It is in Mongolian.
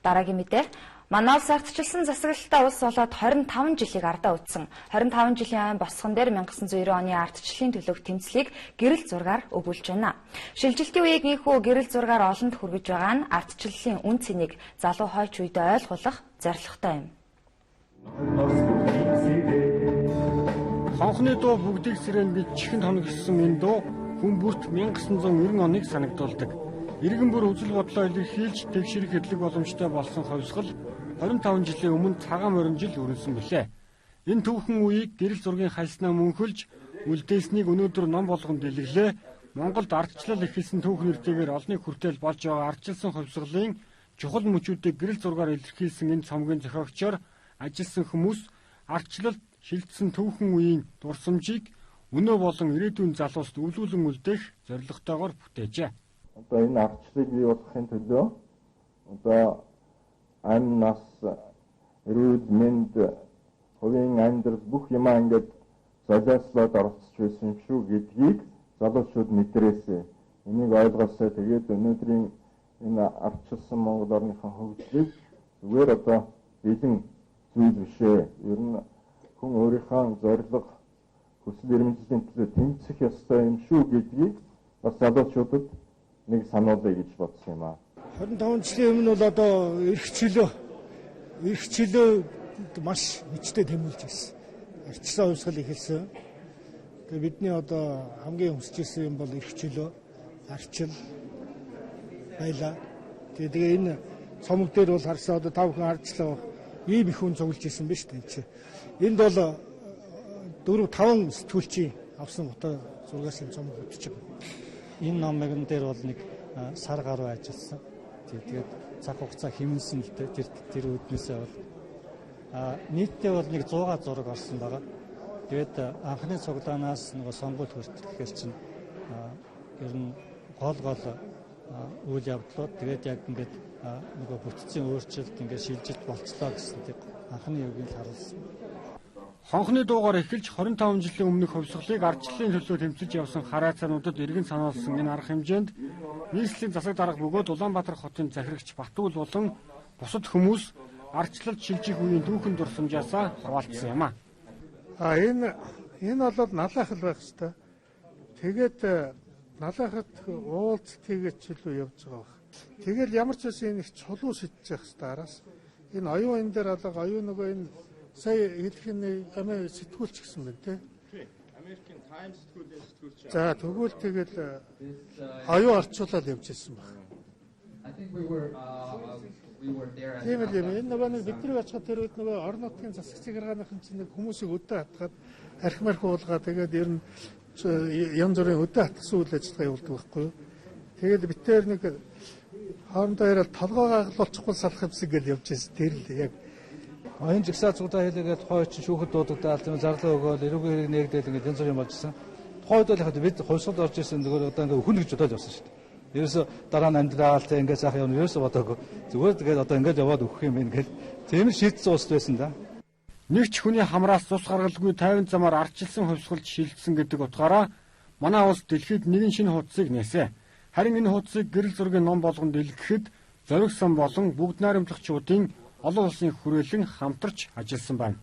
Дараагийн мэдээ. Манай улс ардчилсан засаглалтаа улс болоод 25 жилийг ардаа үтсэн. 25 жилийн айн босгон дээр 1990 оны ардчлалын төлөөх тэмцлийг гэрэл зургаар өгүүлж байна. Шилжилтийн үеийг ийхүү гэрэл зургаар олонд хүргэж байгаа нь ардчлалын үн цэнийг залуу хойч үедээ ойлгуулах зорилготой юм. Хонхны дуу бүгдийг сэрэн гэж чихэнд хоногдсон энэ дуу хүн бүрт 1990 оныг санагдуулдаг. Иргэн бүр үзэл бодлоо илэрхийлж тэгшэрх хэдлэг боломжтой болсон хувьсгал 25 жилийн өмнө цагаан морин жил өрнөсөн билээ. Энэ түүхэн үеийг гэрэл зургийн хальснаа мөнхөлж үлдээснийг өнөөдөр ном болгон дэлгэглээ. Монголд ардчлал эхэлсэн түүхэн нэртэйгээр олонний хүртэл болж байгаа ардчилсан хувьсгалын чухал мөчүүдийг гэрэл зургаар илэрхийлсэн энэ цомгийн зохиогчоор ажилласан хүмүүс ардчлалд шилжсэн түүхэн үеийн дурсамжийг өнөө болон ирээдүйн залууст өвлүүлэн үлдээх зорилготойгоор бүтээжээ. Одоо энэ ардчлалыг бий болгохын төлөө одоо амь нас, эрүүл мэнд, хувийн амьдрал бүх юмаа ингээд золиослоод оролцож байсан юм шүү гэдгийг залуучууд мэдрээсэй. Энийг ойлгоосой. Тэгээд өнөөдрийн энэ ардчилсан Монгол орныхон хөгжлийг зүгээр одоо бэлэн зүйл биш ээ. Ер нь хүн өөрийнхөө зорилго, хүсэл эрмэлзлийн төлөө тэмцэх ёстой юм шүү гэдгийг бас залуучуудад нэг сануулъя гэж бодсон юм аа. 25 жилийн өмнө бол одоо эрх чөлөө маш хүчтэй тэмүүлж байсан. Арчсан хувьсгал эхэлсэн. Тэгээ бидний одоо хамгийн хүсэж ирсэн юм бол эрх чөлөө, арчил байлаа. Тэгээ энэ цомог дээр бол харсан одоо та бүхэн харжлаа ийм их хүн цуглаж ирсэн биз дээ. Энд бол 4 5 сэтгүүлчийн авсан фото зургаас юм цомог бүтэж байгаа. Энэ номын дээр бол нэг сар гаруй ажилласан. Тэгээд цаг хугацаа хэмнэсэн л дээ. Тэр үүднээсээ бол нийтдээ бол нэг 100 зураг орсон байгаа. Тэгээд анхны цуглаанаас нөгөө сонгуул хүртэл гэхэр чинь ер нь гол үйл явдлууд тэгээд яг ингээд нөгөө бүтцийн өөрчлөлт ингээд шилжилт болцлоо гэсэн тийм анхны юуг нь харуулсан. Хонхны дуугаар эхэлж 25 жилийн өмнөх хувьсгалыг ардчлалын төлөө тэмцэж явсан харайцаануудад эргэн сануулсан энэ арга хэмжээнд нийслэлийн засаг дарга бөгөөд Улаанбаатар хотын захирагч Батүл болон бусад хүмүүс ардчлалд шилжих үеийн түүхэн дурсамжаасаа хаваалцсан юм а. Энэ бол налаахал байх хэвээр. Тэгээд налаахад уулзалт хийгээд ч илүү явж байгаа байх. Тэгэл ямар ч байсан энэ их чулуу шидэж явах хэвээр араас. Энэ оюун энэ дээр алга оюун нөгөө энэ сая хэлэх нь амиа сэтгүүлч гэсэн байна те. Америкийн Times сэтгүүлийн сэтгүүлч. За тэгвэл тэгэл оюун орчуулаад явж ирсэн баг. Тийм л юм. Энэ нөгөө нэг бидний очиход тэр үед нөгөө орон нутгийн засаг захиргааныхан чинь нэг хүмүүсийг өдөө хатгаад архи мархи уулгаа тэгээд ер нь янз бүрийн өдөө хатгсан үйл ажиллагаа явуулдаг байхгүй юу. Тэгээд бид тэр нэг хоорондоо яриад толгоогоо аглуулчихгүй салах юмсан гэж явж ирсэн. Тэр л яг оюун жигсаа цуглаа хийлгээд тухайн үед чинь шүүхэд дуудагдаад тийм зарлаа өгөөл эрүүгийн хэрэг нээгдээл ингээд янз бүрийн болж ирсэн. Тухайн үед бол яг бид хувьсгалд орж ирсэн зүгээр одоо ингээд өхөн гэж бодоод явсан шүү дээ. Ерөөсө дараа нь амьдрал тийм ингээд сайхан явна ерөөсө бодоогүй. Зүгээр тэгээд одоо ингээд яваад өгөх юм байна гэл тийм л шийдсэн улс байсан да. Нэг ч хүний хамраас цус гаргалгүй 50 замаар ардчилсан хувьсгалд шилжсэн гэдэг утгаараа манай улс дэлхийд нэгэн шинэ хуудсыг нээсэ. Харин энэ хуудсыг гэрэл зургийн ном болгон дэлгэхэд зориг сан болон бүгд найрамдагчдын олон улсын хүрээлэн хамтарч ажилласан байна.